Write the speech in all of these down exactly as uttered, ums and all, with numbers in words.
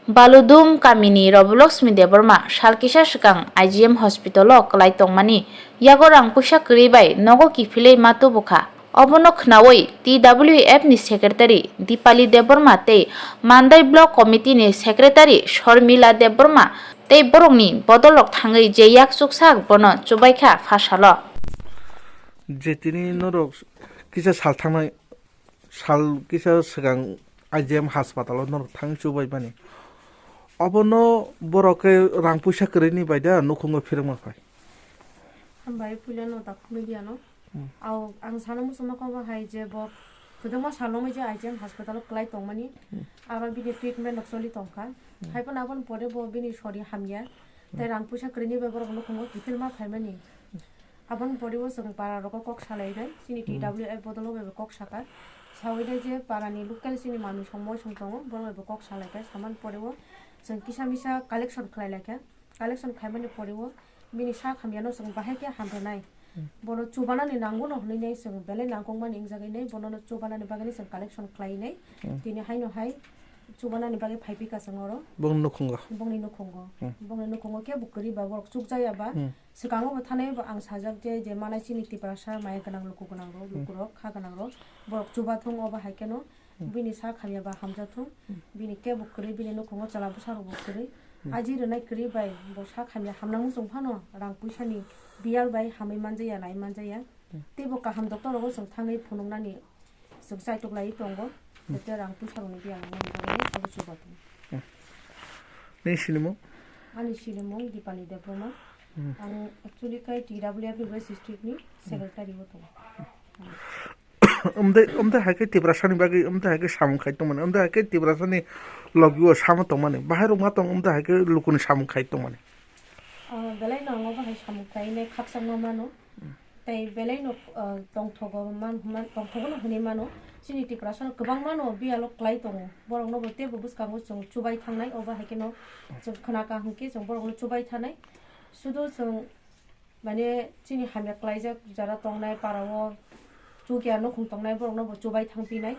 Baludum kamini Roboloksmi Debbarma sal kisa swkang I G M hospital-o kwlai tongmani yago rang puisa kwrwi bai nogo kiphilwi ma tubukha. Obono khnaui T W F ni secretary Dipali Debbarma tei Mandai block committee ni secretary Shormila Debbarma tei borokni bodolrok thangwi je yak chuksak bono chubaikha pha salo. Je tini norok kisa sal thangnai, sal kisa swkang I G M hospital-o norok thang chubaimani. Obono borok khe rang puisa kwrwini bai da nukhungo phirwngma phai. Hambai puilano takhuk media no. Hmm. Ao ang sana muchungma kok bahai je bo kwbangma sal romwi je I G M hospital-o kwlai tongmani. Hmm. Aro bini treatment rok choli tongkha. Hmm. Haiphano aboni pore bo bini sori hamya. Tei rang puisa kwrwini bai borok nukhungo kiphilma phaimani. Aboni pore o chwng para rogo kok salainai, chini Hmm. T W F bodol o bai bo kok saka. Sawi nai je para ni local chini manwi song moi song tongo, borok bai bo kok salai kha, samani pore o chwng kisa misa collection khlai lai kha. Collection khaimani pore o bini sak hamya no chwng bahai khe hamrwnai. Hmm. Bono chubanani nango no hwnwi nai chwng belai nangkukmani wngjagwi nai, bono no chubanani bagwi nai chwng collection khlai nai. Hmm. Tini haino hai chubanani bagwi phai phi ka chwng oro. Bongni nukhungo. Bongni nukhungo. Hmm. Bongni nukhungo khe bo kwrwi ba borok chukjaya ba. Hmm. Swkango bo thanai bo ang sajak je, je manai chini Tiprasa maya gwnang luku gwnang rok, Hmm. luku rok kha gwnang rok, borok chubathung obo hai kheno Hmm. bini sak hamya ba hamjathung, Hmm. bini kebo kwrwi bini nukhungo chwla bwsa rok bo kwrwi. Hmm. Aji rwnai kwrwi bai bo sak hamya hamna muchung phano rang puisa ni biyal bai hamwi manjaya nai manjaya. Hmm. Tei bo kaham doctor rogo chwng thangwi phunuknani Chwng chaitok lai tongo, Hmm. tei rang puisa rokni biyang nani bagwi abo chubathung. Hmm. Nini sinimung? Ani sinimung Dipali Debbarma. Hmm. Ang actually khe T W F ni West District ni Hmm. secretary o tongo. Umde, umde hai khe Tiprasani bagwi, umde hai khe samung khai tongmani, umde hai khe Tiprasani logi o samo tongmani, bahai rok ma tong umde hai khe lukuni samung khai tongmani. Ah, belai no ang obo hai samung khai nai khakchangma mano. Hmm. Tei belai no, ah, tongthogo man, man, tongthogo no hwnwi mano. Chini Tiprasa no kwbangma no biyalo kwlai tongo. Borok no bo teibo bwskango chwng chubai thangnai, obo hai kheno chwng khna ka hwnkhe chwng borok no chubai thanai. Sudu chwng mane chini hamya kwlaijak jara tongnai para o chukya nukhung tongnai borok no bo chubai thang pinai.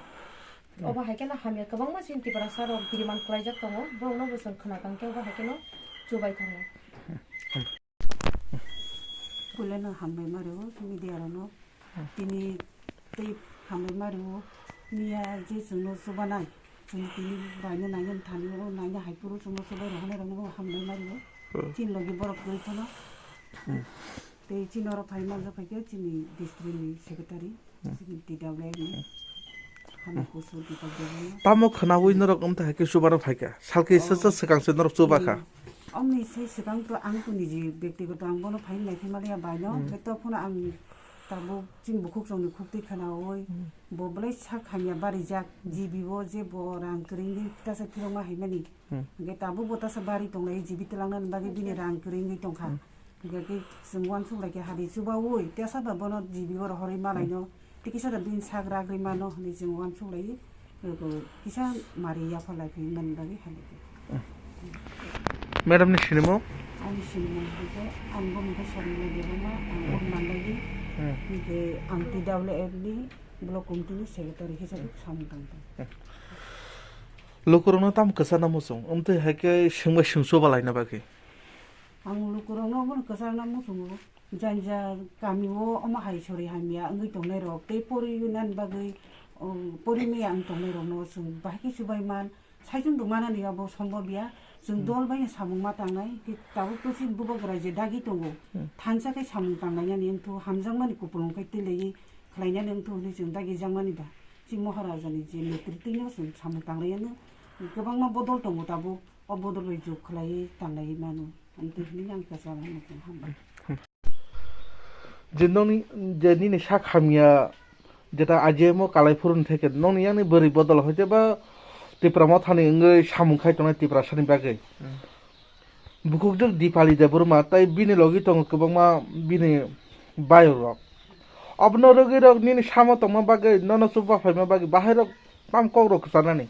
Hmm. Obo hai kheno hamya kwbangma chini Tiprasa rok demand kwlaijak tongo, borok no bo chwng khna ka hwnkhe obo hai kheno chubai thangnai. Hmm. Puilano hambai ma rwo media rokno. Hmm. Tini tei hambai ma rwo miya je chwngno chubanai. Chwng tini baino naina thani o naina hai phuru chwngno chubai rwhwnai rokno hambai ma rwo. Hmm. Chini logi borok kwrwi phano. Hmm. Tei chini oro phai manjak phai khe chini district ni secretary. Hmm. Chini T W F ni. Hmm. Hamya kusu Deepak Debbarma. Tamo khwnaui norok wng tong hai khe chubano phai kha. Sal kisa Oh. swkang se norok chuba kha. Hmm. Omni se swkang to ang to niji bektigoto ang bono phai nai thai maliya baino. Hmm. Hwnkhe to phano ang tabuk chini bukhuk chongni khuk twi khwnaui. Hmm. Bo belai sak hamya barijak. Hmm. G B o je bo rang kwrwini tasa phirokma hai mani. Hmm. Hwnkhe tabuk bo tasa bari tonglai G B twlangnani bagwi bini rang kwrwi wngwi tongkha. Hmm. Hwnkhe khe chwng uansuk lai khe hari chubaui tesa ba bono G B o rohorwi malaino. Hmm. Tei kisa da bini sak ragri mano hwnwi chwng uansuk lai. Kisa mari yapha lai phai mani bagwi hai lai khe. Hmm. Madam ni sinimo? Ani sinimo hwnkhe ang bo hwnkhe Sormila Debbarma, ang Hmm. bo manlaiwi. Hmm. Hwnkhe ang T W F ni block committee ni secretary hisabe Hmm. samung tang tong. Hmm. Lukurokno tamo kwchana muchung, wngtwi hai khe swngbai swngchuba laina bagwi? Ang lukurokno obono kwchana muchungo, jani jani kami o omo hai sori hamya wngwi tongnai rok tei pori nani bagwi, um, pori maya wng tongnai rokno chwng bahai khe chubai man, saichung rwmanani abo sombhob ya, chwng Hmm. dol bai no samung ma tangnai, tei tabuk to chini bubagra je dagi tongo, Hmm. thansa khe samung tanglainani wngthu, hamjakmani kupulung khe twilaui khlainani wngthu hwnwi chwng dagi jakmani ba, chini Maharaja ni je netritwino chwng samung tanglainani kwbangma bodol tongo tabuk. O bodol bai jug khlaiwi tanglaiwi mano. Ang twi hwnwi ang kwchama muchung hambai. Je nokni, je nini sak hamya, jeta I G M o kalai phuru ni theke nokni yakni bwrwi bodol hoite ba Tipra Mothani wngwi samung khai tongnai Tiprasani bagwi. Hmm. Bukhukjwk Dipali Debbarma tei bini logi tongo kwbangma bini bayok rok. Obono rwgwi rok nini samo tongma bagwi nono chuba phaima bagwi bahai rok tam kok rok kwchanani.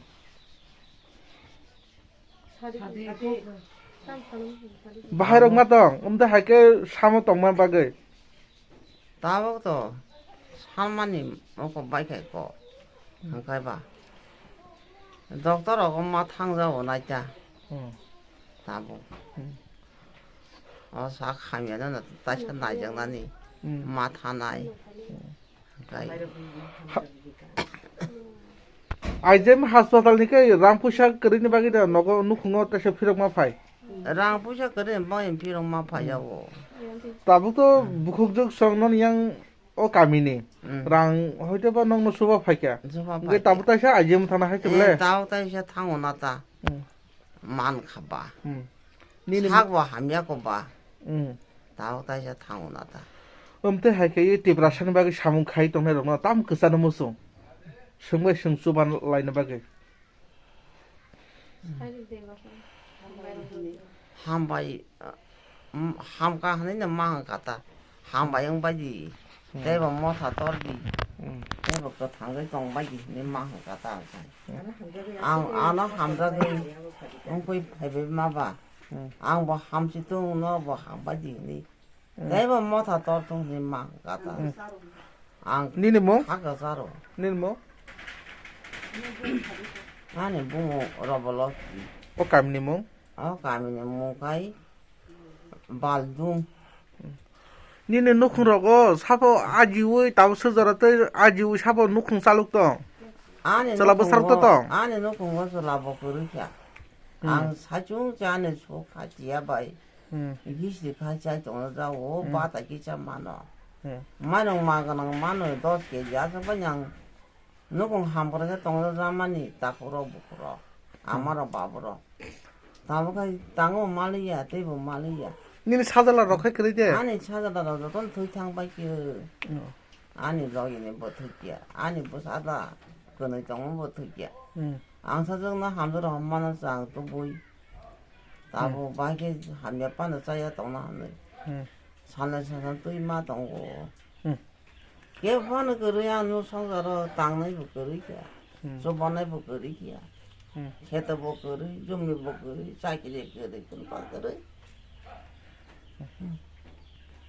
Bahai rok ma tong, umda hai khe samo tongma bagwi. Tabuk to salmani mokol bai khai ko, hwnkhe ba doctor rogo ma thangjago naita. Hmm. Tabuk. Hmm. O sak hamya no taisa naijaknani. Hmm. Ma thanai. Hmm. Kai. Aizem hospital ni khe rang puisa kwrwini bagwi da nogo nukhungo taisa phirok ma phai. Rang puisa kwrwini bagwi phirok ma phai jao. Tabuk to bukhukjwk song non yang o kamini. Hmm. Rang hoito ba nokno suba phaikha. Suba hwnkhe phaikha. Tabuk taisa aizem thana hai Eh, tibole. Tabuk taisa thango na ta. Hmm. Man kha ba. Hmm. Nini sak bo hamya ko ba. Hmm. Tabuk taisa thango na ta. Omte hai khe Tiprasani bagwi samung khai tongnai rokno tam kwchano muchung. Swngbai swng chuban laina bagwi. Hambai, um, hamka hwnwi no ma hwnkha ta. Hambai wng bai di. Hmm. Tei bo motha tor di. Hmm. Tei bo kwthangwi tong bai di hwnwi ma hwnkha ta ang khai. Hmm. Ang ano hamjagwi wngkui phaibai ma ba. Hmm. Ang bo hamsi tung no bo hambai di hwnwi. Hmm. Tei bo motha tor tung hwnwi ma hwnkha ta. Hmm. Ang Nini mung? Hakha charo. Nini mung? Ani bumo Robolo. O kamini mung? O kamini mung khai Baldung. Nini nukhung rogo sabo ajiwi tabo sojora tei ajiwi sabo nukhung chaluk tong. Ani Chwla nukhungo, bwsarok to tong? Ani nukhungo chwla bo kwrwi kha. Hmm. Ang saichung cha ani sok kha chiya bai. Hmm. Gisi khai chai tongna jao, Hmm. Bata kisa mano. Hmm. Mano ma ganang mano dos keji asa banyang. Nukung hamkra khe tongna jamani takhurok bukhurok. Hmm. Amarok baborok. Tabuk khai tango maliya, teibo maliya. Nini sajla rok khai kwrwi de? Ani sajla rok jotono thwi thang bai khe. Hmm. Ani logi ni bo thwi kya. Ani bwsa da kwnwi tongo bo thwi kya. Hmm. Ang sajwkno hamjwk rok mano chang tubui. Tabuk Hmm. bahai khe hamya phano chaya tongna hwnwi. Hmm. Salnwi sasan twi ma tongo. Hmm. Kebo phano kwrwi ang nuk swngcharo tangnai bo kwrwi kha. Hmm. Chubanai bo kwrwi kha. Hmm. Kheto bo kwrwi, jumi bo kwrwi, chakri kwrwi, kunpa kwrwi. Hmm.